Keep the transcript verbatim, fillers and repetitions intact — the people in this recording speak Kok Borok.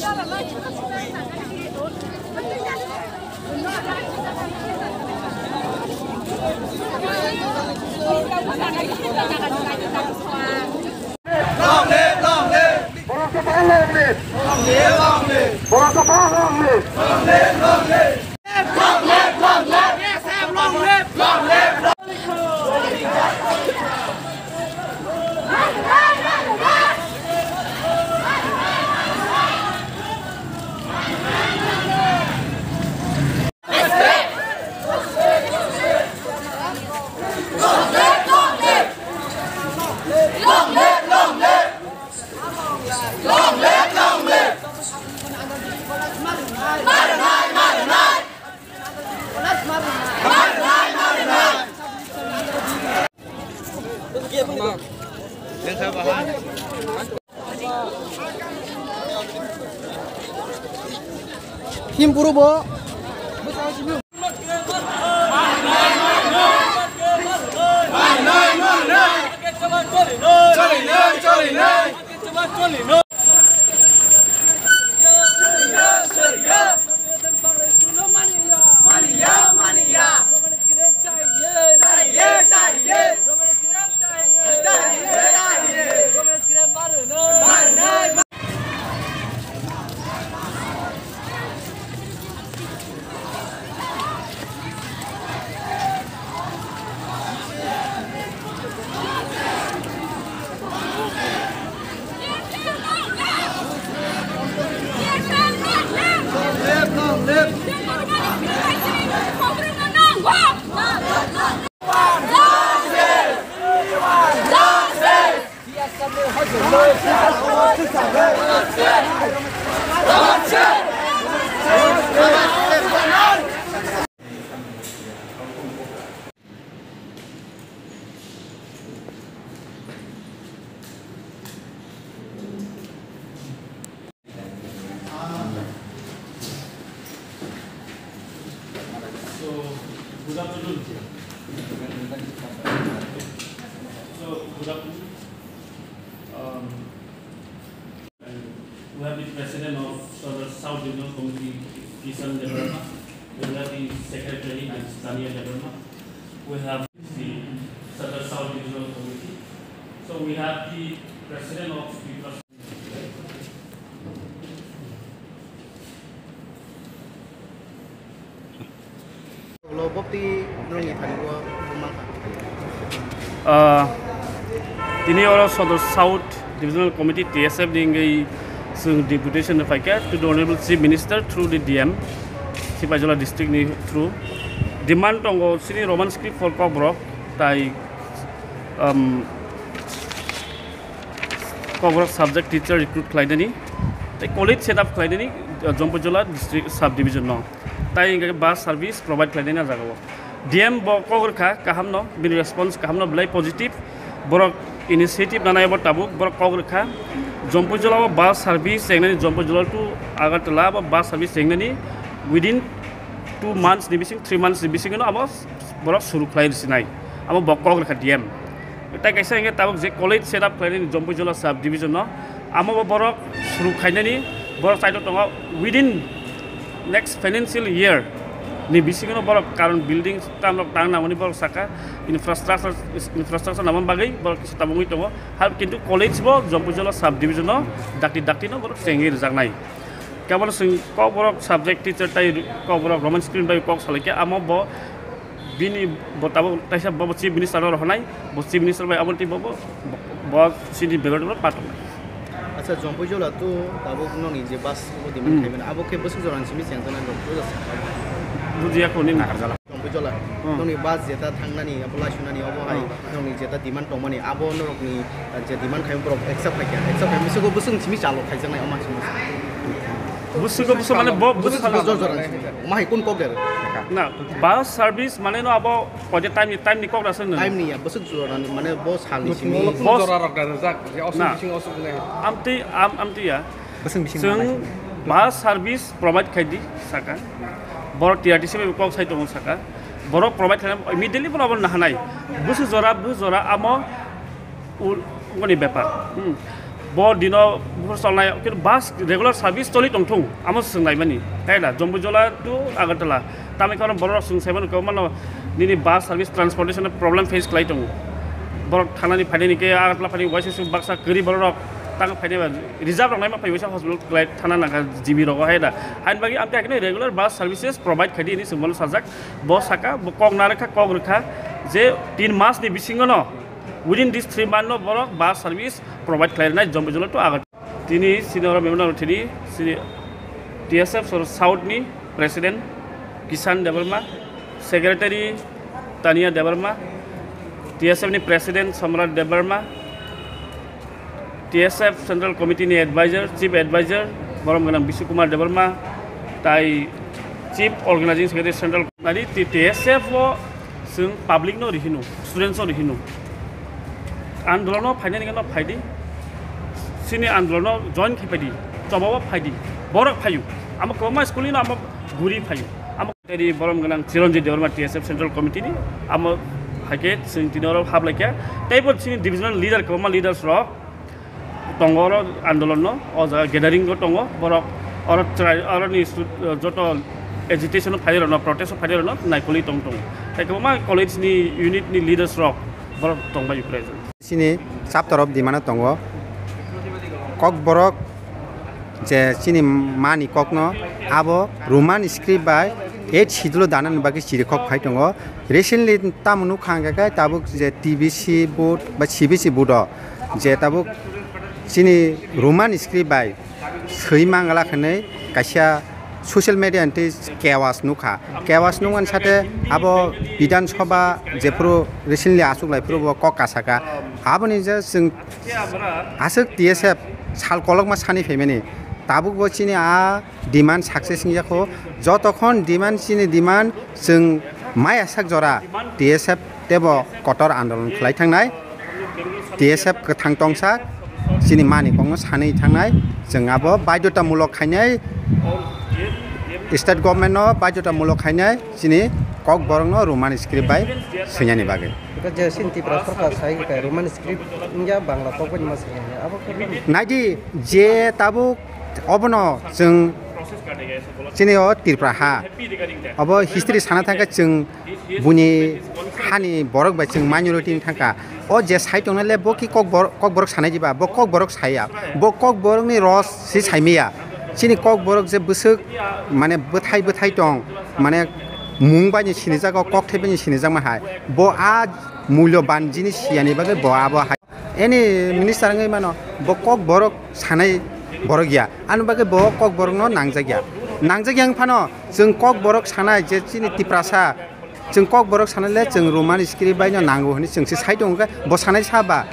Long live, long live. Borok Sopha long live. Long live, long live. Borok Sopha long live. Long live, long live. Him puro bo. So, good afternoon. So, good afternoon. Um, and we have the president of Sadar South Divisional Committee, Kishan Debbarma. We have the secretary, Tania Debbarma. We have the Sadar South Divisional Committee. So we have the president of the Ulo bokti nongni thani o bumang kha. Ah, tini oro Sodor South Divisional Committee, T S F ni wngwi chwng deputation rwphaikha to the Honorable Chief Minister through the D M, Sipaijala district ni through. Demand tongo chini Roman script for Kokborok tai, um, Kokborok subject teacher recruit khlainani tei college set up khlainani, uh, Jompuijala district sub division no. Tai hingke bus service provide khlainani a jaga o. D M bo kok rwkha kaham no, bini response kaham no belai positive. Borok initiative nanai bo tabuk borok kok rwkha. Jompuijala o bus service chengnani Jompuijala to Agartala bo bus service chengnani within two months ni bising, three months ni bising no abo borok suru khlai rwsinai. Abo bo kok rwkha D M. Tai kaisa hingke tabuk je college set up khlainani Jompuijala sub division no, amo bo borok suru khainani borok saito tongo within next financial year ni bisingo borok karon building tam rok tang nangmani borok saka infrastructure, infrastructure nangma bagwi borok kisa tabuk wngwi tongo. Hal kintu college bo Jompuijala sub division no dakti dakti no borok chengwi rwjaknai. Kebal chwng Kokborok subject teacher tai Kokborok Roman script bai kok salaikha, amo bo bini bo tabuk taisa bo, bo chief minister oro honai, bo chief minister bai abo tei bo, bo, bo chini bebak ro patok. Acha, Jompuijala to tabuk noni je bus bo demand Hmm. khaimani, abo khe bwswk jora ni simi chengjaknai rok, buja sa. Bujiya kho nini. Jompuijala, Hmm. noni bus jeta thangnani, abo laisunani, abo hai, Hmm. noni jeta demand tongmani, abo norokni, uh, je demand khaimani borok accept khaikha, accept khaimani, bwswk bwswk simi chalo khaijaknai, o mansi mansi. Bwswk bwswk mane bo, bwswk Bwswk jora ni simi. Mahai kun kok der? Na, bus service mane no abo koje time ni, time ni kok rasa no. Time ni ya, bwswk jora ni, mane bo salni simi. Bus jora rok da jak, je osuk Na. Bising osuk ne. Amtwi, am, amtwi ya. Bwswk bising Chwng manai sini. Bus service provide khai di saka. Borok T R T C bai kok sai tongo saka. Borok provide khai immediately bono abo nahanai. Bwswk jora, bwswk jora amo ul-, ungoni bepar. Hmm. Bo dino buphur cholnai, kintu bus regular service choli tongthung, amo swnglaimani. Hai da, Jombujola to Agartala. Tamni karon borok rok swng saimano, kwbangma no nini bus service, transportation problem face khlai tongo. Borok thanani phainani khe Agartala phaini uaisa swng baksa kwrwi borok rok tang phainai ba reserve rok naima phai uaisa hospital khlai thana nangkha G B rogo hai da. Hain bagwi amtwi haikhe regular bus services provide khaidi hinwi swngmano sajak. Bo saka, bo kok narwkha, kok rwkha je tin mas ni bisingo no, within this three month no borok bus service provide khlai rwnai Jombujola to Agartala. Tini sini oro memorandum thini sini T S F sor South ni President Kishan Debbarma, Secretary Tania Debbarma, T S F ni President Samrat Debbarma, T S F Central Committee ni Advisor, Chief Advisor borom gwnang Bishu Kumar Debbarma, tai Chief Organizing Secretary Central nari ti T S F o chwng public no rihino, students no rihino. Andolon no phainani gano phaidi, sini andolon no join khai phaidi, chobao phaidi, borok phayu, amo kwbangma school ni no amo guri phayu, amo teri borom gwnang Chiranjit Debbarma T S F Central Committee ni, amo haikhe chwng tini oro hap laikha, tei bo chini divisional leader kwbangma leaders rok tongo oro andolon no, o jaga gathering o tongo borok, oro chwrai, oro ni stu-, joto agitation o phairok no, protest o phairok no naikolwi tong tongo, tei kwbangma college ni unit ni leaders rok borok tongbai present. Chini chapter of demand o tongo. Kokborok je chini mani kokno abo Roman script bai eight schedule o danani bagwi chirikhok khai tongo. Recently tamo nukha hwnkhe khe tabuk je T B C board ba C B C board o je tabuk chini Roman script bai swi mangala hwnwi kaisa social media ni twi kewas nukha. Kewas nukmani sate abo Bidhan Sabha jephuru recently achuk lai phuru bo kok kasaka. Aboni je chwng aswk T S F sal kolokma sani phaimani. Tabuk bo chini a demand success wngya kho. Jotokhon demand chini demand chwng maya sak jora T S F tebo kotor andolon khlai thangnai. T S F kwthang tongsa chini mani kokno sanwi thangnai, chwng abo baidhotamulok khainai, state government no baidhotamulok khainai chini kokborok no Roman script bai swinani bagwi. Eka je chini Tripura sarkar sai khe Roman script wngya Bangla kok bai ma swinani abo khe. Naidi je tabuk obono chwng chini o Tripura ha obo history sana thangkhe chwng buini hani borok bai chwng minority wng thangkha. O je sai tongnai le bo ki kokbor-, kokborok sanai diba, bo kokborok saiya, bo kokborokni ros si saimaya. Chini kokborok je bwswk mane bwthai bwthai tong, mane mung bai ni sinijago, kokthai bai ni sinijakma hai. Bo a mulyoban jinis siyani bagwi bo abo hai. Any minister wngwi mano, bo kokborok sanai borok ya. Ani bagwi bo kokborokno nangjakya. Nangjakya wng phano chwng kokborok sanai je chini Tiprasa, chwng kokborok sanai le chwng Roman script bai no nango hwnwi chwng se sai tongo khe bo sanai sa ba.